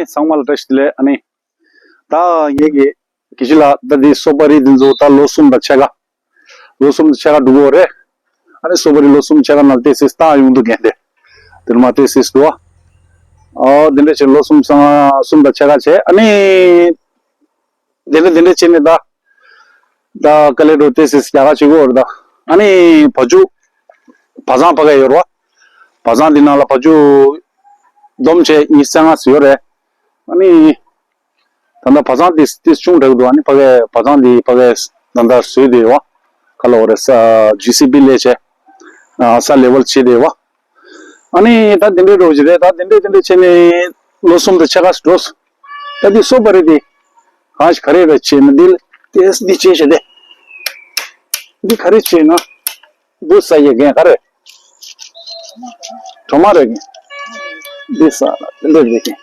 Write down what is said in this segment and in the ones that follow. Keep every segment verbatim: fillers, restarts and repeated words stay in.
ཚང་མ་ལ་བཀྲ་ཤིས་བདེ་ལེགས། ཨ་ནི། ད་ངེད་ཀྱི་དགེ་བཤེས་ལགས་ད་འདི་སོ་པ་རི་འདི་ཚོ་ད་ལོ་གསུམ་དང་ཕྱེད་ཀ་ལོ་གསུམ་དང་ཕྱེད་ཀ་འགྲོ་གི་ཡོད་རེད། ཨ་ནི་སོ་པ་རི་ལོ་གསུམ་ཕྱེད་ཀ་ནང་ཏོག་ཙམ་བཏང་ཡོང་འདུག་གན་དེ། དེ་ནས་མར་ཏོག་ཙམ་འདུག་ཨ། འོ་དེ་འདྲ་བྱས་ལོ་གསུམ་སང་གསུམ་དང་ཕྱེད་ཀ་བྱས། ཨ་ནི། དེ་འདྲ་དེ་འདྲ་བྱས་ནས་ད། ད་དཀའ་ལས་འགྲོ་ཏོག་ཙམ་རྒྱག་ག་བྱེད་ཀྱི་ཡོད་རེད་ད། ཨ་ནི་བ་ཕྱུགས། བ་ཚང་ཕ་གི་ཡོད་རེད་བ། བ་ཚང་འདི་ནང་ལ་བ་ཕྱུགས་བསྡོམས་བྱས་ཉི་ཤུ་རྩ་ལྔ་ཙམ་ཡོད་རེད། ཨ་ནི། ད་ལྟ་བ་ཚང་འདི་ཏོག་ཙམ་ཆུང་དྲགས་འདུག་ཨ་ནི་ཕ་གི་བ་ཚང་འདི་ཕ་གི་ད་ལྟ་བཟོས་བསྡད་ཡོད་བ། ག་ལབ་དགོས་རེད། ས་ཇེ་སི་བི་སླེབས་བྱས། ཨ། ས་ལེ་ཝལ་བྱས་བསྡད་ཡོད་བ། ཨ་ནི་ད་དེ་འདྲའི་འགྲོ་གི་རེད། ད་དེ་འདྲའི་དེ་འདྲའི་བྱས་ནས་ལོ་གསུམ་དང་ཕྱེད་ཀ་ཙམ་འགྲོ་སོང་། ད་འདི་སོ་པ་རི་འདི་གང་ཞིག་ག་རེ་རེད་བྱས་ན་འདི་ལ་ཏོག་ཙམ་འདི་བྱས་བྱས་ཏེ། འདི་ག་རེ་བྱས་ན། འདི་ཟ་ཡས་རྒན་ག་རེ། གྲོ་མ་རེད་རྒན། འདི་ཟ་ལ་འདི་འདྲ་རེད་རྒན།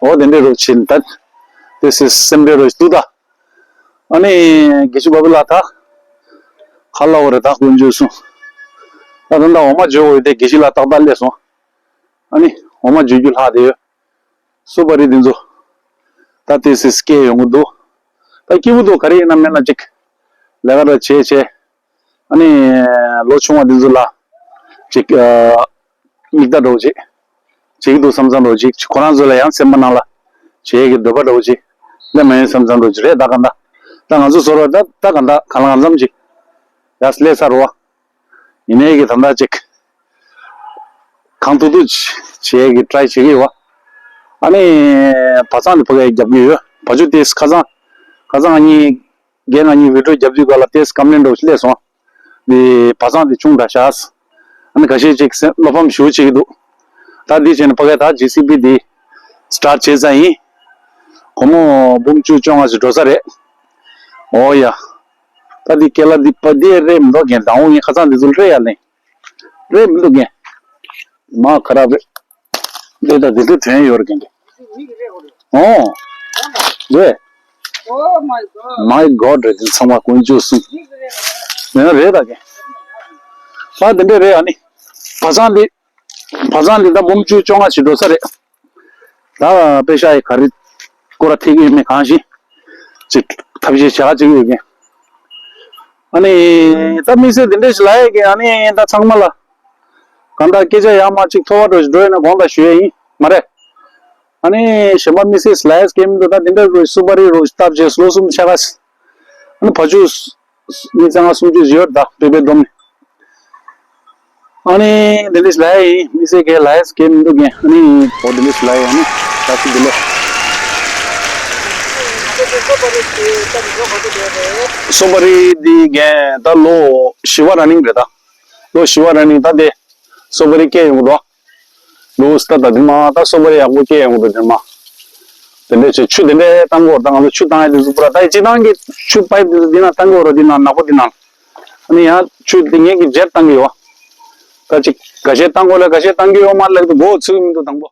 འོ་དེ་འདྲའི་རོ་བྱས་ནས་ད། ཏོག་ཙམ་སེམས་ཁྲལ་རོ་ཞིག་འདུག་ད། ཨ་ནི་དགེ་བཤེས་བ་བུ་ལགས་ད། ག་ལབ་དགོས་རེད་ད་དཀོན་མཆོག་གསུམ། ད་ད་ལྟ་འོ་མ་འཇོ་དགོས་ཡོད་དེ་དགེ་བཤེས་ལགས་ཏག་ཏག་སླེབས་སོང་། ཨ་ནི་འོ་མ་འཇོ་རྒྱུ་ལྷག་བསྡད་ཡོད། སོ་པ་རི་འདི་ཚོ། ད་ཏོག་ཙམ་སྐྱེས་ཡོང་གི་འདུག་ད་སྐྱིད་པོ་འདུག་ག་རེ་ཡིན་ན་མིན་ན་ཅིག་ལས་ཀ་ར་བྱས་བྱས། ཨ་ནི། ལོ་ཆུང་བ་འདི་ཚོ་ལ། ཅིག་ཨ། མིག་ལྟ་འདྲ་བོ་ཅིག་བྱེད་ཀྱི་འདུག་བསམ་བསམ་འདྲ་བོ་ཅིག་ཁོ་རང་ཚོ་ལ་ཡང་སེམས་པ་ནང་ལ། བྱེད་ཀྱི་འདོད་པ་འདྲ་བོ་ཅིག་སླེབས་མ་ཡོང་བསམ་བསམ་འདྲ་བོ་ཅིག་རེད་ད་ག་འདྲ། ད་ང་ཚོ་བཟོ་རོགས་ད་ད་ག་འདྲ་གང་ལ་གང་འཚམ་ཅིག་ཡར་སླེབས་ཚར་རོ། ཡིན་ནའི་གི་ད་ལྟ་ཅིག་གང་ཐུབ་ཐུབ་བྱེད་ཀྱི་ཊ་རའི་བྱེད་ཀྱི་ཡོད། ཨ་ནི། བ་ཚང་འདི་ཕ་གིར་རྒྱབ་ཀྱི་ཡོད། བ་ཕྱུགས་དེ་ཁ་སང་། ཁ་སང་ང་གཉིས། རྒན་ང་གཉིས་བི་ཌི་ཡོ་རྒྱབ་དུས་སྐབས་ལ་ཏོག་ཙམ་ཀམ་པི་ལེན་འདྲ་བོ་ཞིག་སླེབས་སོང་། འདི་བ་ཚང་འདི་ཆུང་དྲགས་ཤག་ཨ་ནི་ཁ་ཤས་ཅིག་སེམས་བློ་ཕམ་ཞེ་པོ་བྱེད་ཀྱི་འདུག་ད་འདི་བྱས་ནས་ཕ་གིར་ད་ཇེ་སི་བི་འདི་སི་ཊར་ཊི་བྱས་ཚར་ཡིན། སྒོར་མོ་འབུམ་བཅུ་བཅོ་ལྔ་ཞིག་འགྲོ་ས་རེད། འོ་ཡ། ད་འདི་སྐེ་ལ་འདི་པ་འདི་རེད་མི་འདུག་རྒན། དང་པོ་ངས་ཁ་སང་འདི་ཚོ་སླེབས་ཡ་ལེན། རེད་མི་འདུག་རྒན། མ་ཁ་ར་རེད། འདི་ད་འདི་འདྲ་དོན་ཡོད་རེད་རྒན་རྒན། ཨོ། རེད། Oh my god. My god རེད། འདི་ཚང་མ་དཀོན་མཆོག་གསུམ། ཡང་རེད་ད་རྒན། ད་འདི་འདྲ་རེད། ཨ་ནི། བ་ཚང་འདི། བ་ཚང་འདི་ད་འབུམ་བཅུ་བཅོ་ལྔ་ཞིག་འགྲོ་ས་རེད། ད་པེ་ཤ་ཡི་ག་རེ་སྐོར་ཐེག་གི་མེད་གང་ཞིག་ཅིག་ཐབས་ཤེས་བྱ་ག་ཅིག་ཡོད་མཁན། ཨ་ནི་ད་དམིགས་བསལ་འདི་འདྲ་ཞིག་ལབ་ཡས་ཀྱི་ཨ་ནི་ད་ཚང་མ་ལ་གང་ལྟར་སྐད་ཆ་ཡག་མ་ཅིག་ཐོབ་པ་འགྲོ་ཞིག་འགྲོ་ཡོད་ན་དགོངས་དག་ཞུ་ཡས་ཡིན་མ་རེད། ཨ་ནི་གཞན་པ་དམིགས་བསལ་ལབ་ཡས་ཀྱི་མི་འདུག་ད་འདི་འདྲ་རུ་སོ་པ་རི་རུ་སྟབས་བྱས་ལོ་གསུམ་ཆགས་ཀ་ཨ་ནི་བ་ཕྱུགས། ཉི་ཤུ་རྩ་ལྔ་སུམ་ཅུ་ཡོད་ད་དཔེ་དཔེ་སྡོམ་ནི། ཨ་ནི་དེ་འདྲ་ཞིག་ལབ་ཡ་ཡིན། མི་ཟེར་གའི་ལབ་ཡ་ཟེར་གའི་མི་འདུག་གས། ཨ་ནི་འོ་དེ་འདྲ་ཞིག་ལབ་ཡ་ཡིན། ད་སུ་དེ་ལོ། སོ་པ་རི་འདི་གས་ད་ལོ་བཞི་པ་ར་ནིང་རེད་ད། ལོ་བཞི་པ་ར་ནིང་ད་དེ་སོ་པ་རི་སྐྱེས་ཡོང་གི་འདུག་ལུས་ད་ད་དེ་མ་ད་སོ་པ་རི་ཡག་པོ་སྐྱེས་ཡོང་གི་འདུག་དེ་མ། དེ་འདྲ་བྱས་ཆུ་དེ་འདྲ་བཏང་གི་ཡོད་ད། ང་ཚོ་ཆུ་བཏང་ཡ་དེ་ཚོ་པུ་ར་ད་སྤྱིར་བཏང་གི་ཆུ་པའིབ་དེ་ཚོ་འདི་ན་བཏང་གི་ཡོད་ར། འདི་ན་ནག་པོ་འདི་ན། ཨ་ནི་ཡང་ཆུ་དེ་ངེད་ཀྱིས་བརྗེ་བཏང་གི་ཡོད། ད་ཅིག་འགའ་ཤས་བཏང་གོ་ལ་འགའ་ཤས་བཏང་གི་ཡོད་མ་ལབ་དུས་མགོ་ཚོས་མི་འདུག་དང་པོ།